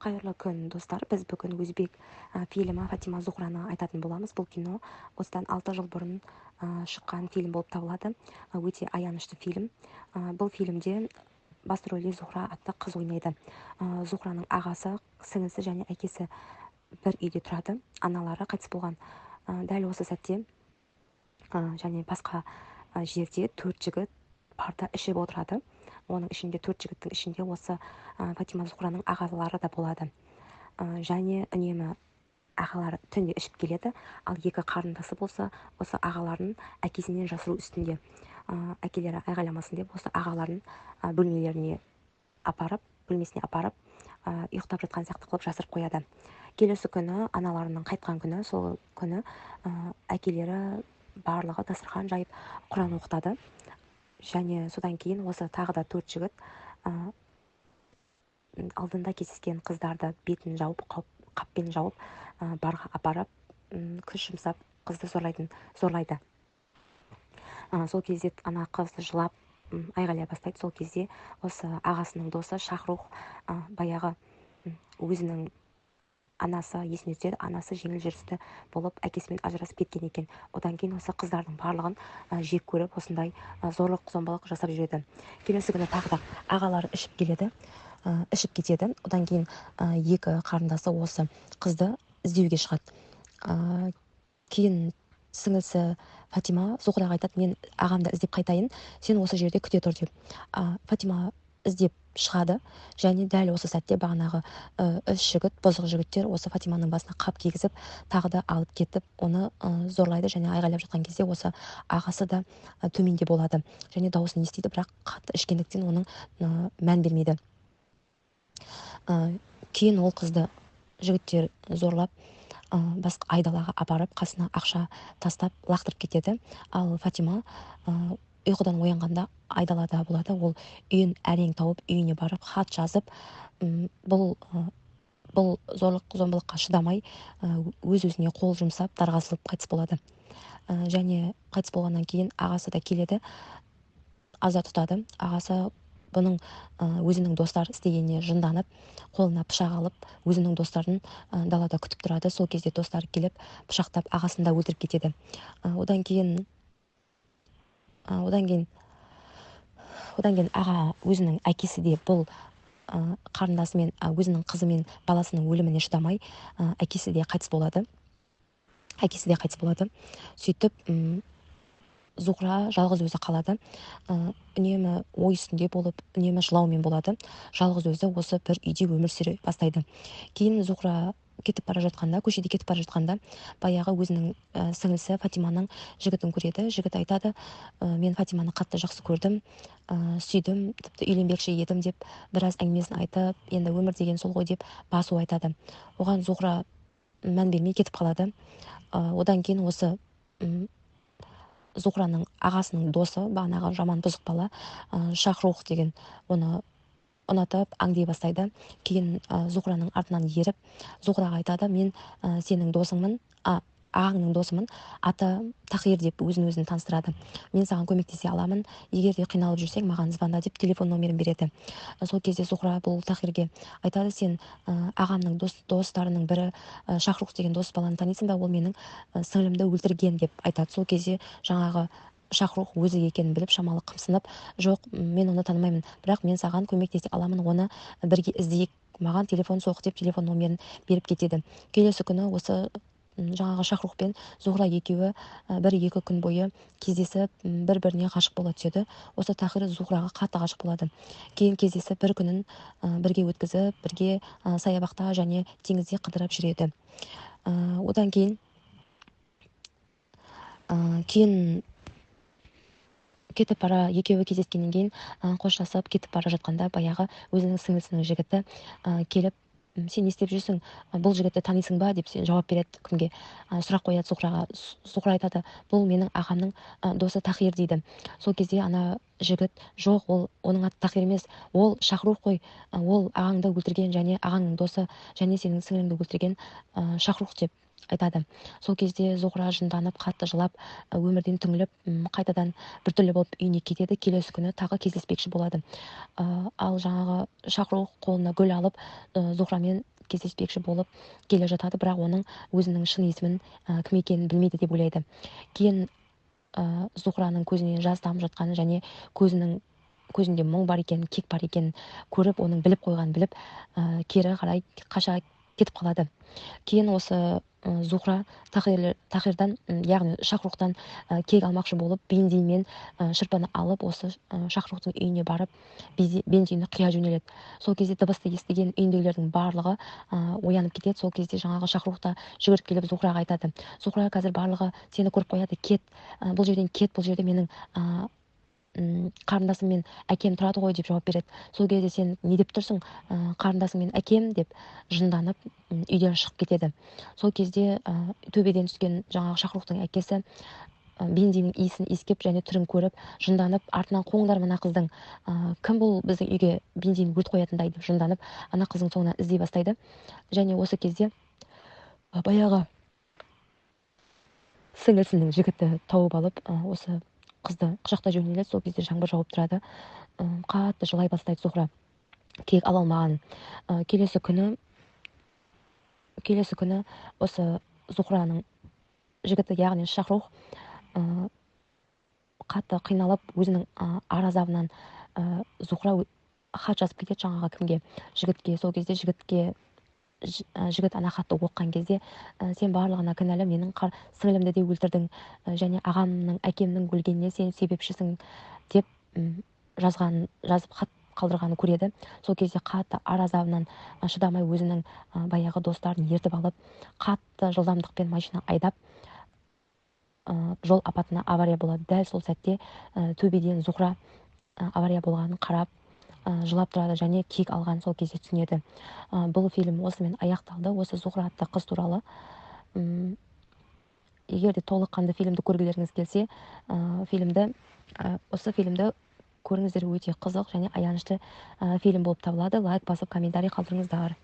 Қайырлы күн, достар! Біз бүгін өзбек фильмі «Фатима Зухраны» айтатын боламыз. Бұл кино осыдан 6 жыл бұрын шыққан фильм болып табылады. Өте аянышты фильм. Бұл фильмде басты рөлде Зухра атты қыз ойнайды. Зухраның ағасы, сіңлісі және әкесі бір үйде тұрады. Аналары қайтыс болған. Дәл осы сәтте және басқа жерде төрт жігіт барда ішіп отырады. Оның ішінде, төрт жігіттің ішінде осы Фатима Зухраның ағалары да болады. Және үнемі ағалары түнде ішіп келеді, ал екі қарындасы болса, осы ағаларын әкесінен жасыру үстінде. Әкелері айғайламасын деп, осы ағаларын бөлмелеріне апарып, бөлмесіне апарып, ұйықтап жатқан сияқты қылып жасырып қояды. Келесі күні, аналарының қайтқан күні, сол күні әкелері барлығы дастархан жайып, құран оқытады. Және содан кейін осы тағы да төрт жігіт алдында кездескен қыздарды бетін жауып, қаппен жауып, барға апарып, күш жұмсап, қызды зорлайды. Сол кезде ана қыз жылап, айғайлай бастайды. Сол кезде осы ағасының досы Шахрух, баяғы өзінің анасы есіне түседі. Анасы жеңіл жүрісті болып, әкесімен ажырасып кеткен екен. Одан кейін осы қыздардың барлығын жек көріп, осындай зорлық зомбылық жасап жүреді. Келесі күні тағы да ағалары ішіп келеді, ішіп кетеді. Одан кейін екі қарындасы осы қызды іздеуге шығады. Кейін сіңлісі Фатима Зухраға айтады: «Мен ағамды іздеп қайтайын, сен осы жерде күте тұр», – деп. Фатима іздеп шығады және дәл осы сәтте бағанағы үш жігіт, бұзық жігіттер, осы Фатиманың басына қап кигізіп, тағы да алып кетіп, оны зорлайды. Және айғайлап жатқан кезде осы ағасы да төменде болады және дауысын естиді, бірақ қатты ішкендіктен оның мән бермейді. Кейін ол қызды жігіттер зорлап, басқа айдалаға апарып, қасына ақша тастап, лақтырып кетеді. Ал Фатима ұйқыдан оянғанда айдалада болады. Ол үйін әрең тауып, үйіне барып, хат жазып, бұл зорлық зомбылыққа шыдамай, өз өзіне қол жұмсап, дарға асылып қайтыс болады. Және қайтыс болғаннан кейін ағасы да келеді, аза тұтады. Ағасы бұның өзінің достары істегеніне жынданып, қолына пышақ алып, өзінің достарын далада күтіп тұрады. Сол кезде достары келіп, пышақтап, ағасын да өлтіріп кетеді. Одан кейін аға өзінің әкесі де бұл қарындасы мен өзінің қызы мен баласының өліміне шыдамай, әкесі де қайтыс болады. Әкесі де қайтыс болады. Сөйтіп, Зухра жалғыз өзі қалады. Үнемі ой үстінде болып, үнемі жылаумен болады. Жалғыз өзі осы бір үйде өмір сүре бастайды. Кейін Зухра кетіп бара жатқанда, көшеде кетіп бара жатқанда, баяғы өзінің сіңлісі Фатиманың жігітін көреді. Жігіт айтады: «Мен Фатиманы қатты жақсы көрдім, сүйдім, тіпті үйленбекші едім», – деп біраз әңгімесін айтып, енді өмір деген сол ғой деп басу айтады. Оған Зухра мән бермей кетіп қалады. Одан кейін осы Зухраның ағасының досы, бағанағы жаман бұзық бала, Шахрух деген, оны ұнатып, аңди бастайды. Кейін Зухраның артынан еріп, Зухраға айтады: «Мен сенің досыңмын, ағаңның досымын, аты Тахир», – деп өзін өзін таныстырады. «Мен саған көмектесе аламын, егер де қиналып жүрсең, маған звонда», – деп телефон номерін береді. Сол кезде Зухра бұл Тахирге айтады: «Сен ағамның достарының бірі, Шахрух деген дос баланы танисың ба? Ол менің сіңлімді өлтірген», – деп айтады. Сол кезде жаңағы Шахрух өзі екенін біліп, шамалы қымсынып: «Жоқ, мен оны танымаймын, бірақ мен саған көмектесе аламын, оны бірге іздейік, маған телефон соқ», – деп телефон номерін беріп кетеді. Келесі күні осы жаңағы Шахрух пен Зухра екеуі 1-2 күн бойы кездесіп, бір біріне ғашық бола түседі. Осы Тахир Зухраға қатты ғашық болады. Кейін кездесіп, бір күнін бірге өткізіп, бірге саябақта және теңізде қыдырып жүреді. Одан кейін кетіп бара, екеуі кездескеннен кейін, қоштасып кетіп бара жатқанда, баяғы өзінің сіңлісінің жігіті келіп: «Сен не істеп жүрсің? Бұл жігітті танисың ба?» – деп сен жауап береді. Кімге сұрақ қояды? Зухраға. Зухра айтады: «Бұл менің ағамның досы Тахир», – дейді. Сол кезде ана жігіт: «Жоқ, ол, оның аты Тахир емес, ол Шахрух қой, ол ағаңды өлтірген және ағаңның досы және сенің сіңліңді өлтірген Шахрух», – деп айтады. Сол кезде Зухра жынданып, қатты жылап, өмірден түңіліп, қайтадан біртүрлі болып үйіне кетеді. Келесі күні тағы кездеспекші болады. Ал жаңағы Шахрух қолына гүл алып, Зухрамен кездеспекші болып келе жатады, бірақ оның өзінің шын есімін, кім екенін білмейді деп ойлайды. Кейін Зухраның көзінен жас тамып жатқанын және көзінде мұң бар екенін, кек бар екенін көріп, оның біліп қойғанын біліп, кері қарай қаша кетіп қалады. Кейін осы Зухра Тахирдан, яғни Шахрухтан кек алмақшы болып, бензин мен шырпыны алып, осы Шахрухтың үйіне барып, бензинді құя жөнеледі. Сол кезде дыбысты естіген үйіндегілердің барлығы оянып кетеді. Сол кезде жаңағы Шахрух та жүгіріп келіп Зухраға айтады: «Зухра, қазір барлығы сені көріп қояды, кет, бұл жерден кет, бұл жерде менің қарындасым мен әкем тұрады ғой», – деп жауап береді. Сол кезде: «Сен не деп тұрсың, қарындасым мен әкем?» – деп жынданып, үйден шығып кетеді. Сол кезде төбеден түскен жаңағы Шахрухтың әкесі бензиннің иісін иіскеп және түрін көріп, жынданып, артынан: «Қуыңдар мына қыздың, кім бұл біздің үйге бензин өрт қоятындай?» – деп жынданып, ана қыздың соңынан іздей бастайды. Және осы кезде баяғы сіңілісінің жігіті тауып алып, осы қызды құшақтай жөнеледі. Сол кезде жаңбыр жауып тұрады, қатты жылай бастайды Зухра кек ала алмаған. Келесі күні осы Зухраның жігіті, яғни Шахрух, қатты қиналып, өзінің ар азабынан Зухра хат жазып кетеді жаңағы кімге, жігітке. Сол кезде жігіт ана хатты оқыған кезде: «Сен барлығына кінәлі, менің сіңілімді де өлтірдің және ағамның, әкемнің өлгеніне сен себепшісің», – деп жазған, жазып хат қалдырғанын көреді. Сол кезде қатты ар азабынан шыдамай, өзінің баяғы достарын ертіп алып, қатты жылдамдықпен машина айдап, жол апатына, авария болады. Дәл сол сәтте төбеден Зухра авария болғанын қарап, жылап тұрады және кек алған сол кезде түсінеді. Бұл фильм осымен аяқталды, осы Зухра атты қыз туралы. Егер де толыққанды фильмді көргілеріңіз келсе, осы фильмді көріңіздер, өте қызық және аянышты фильм болып табылады. Лайк басып, комментарий қалдырыңыздар.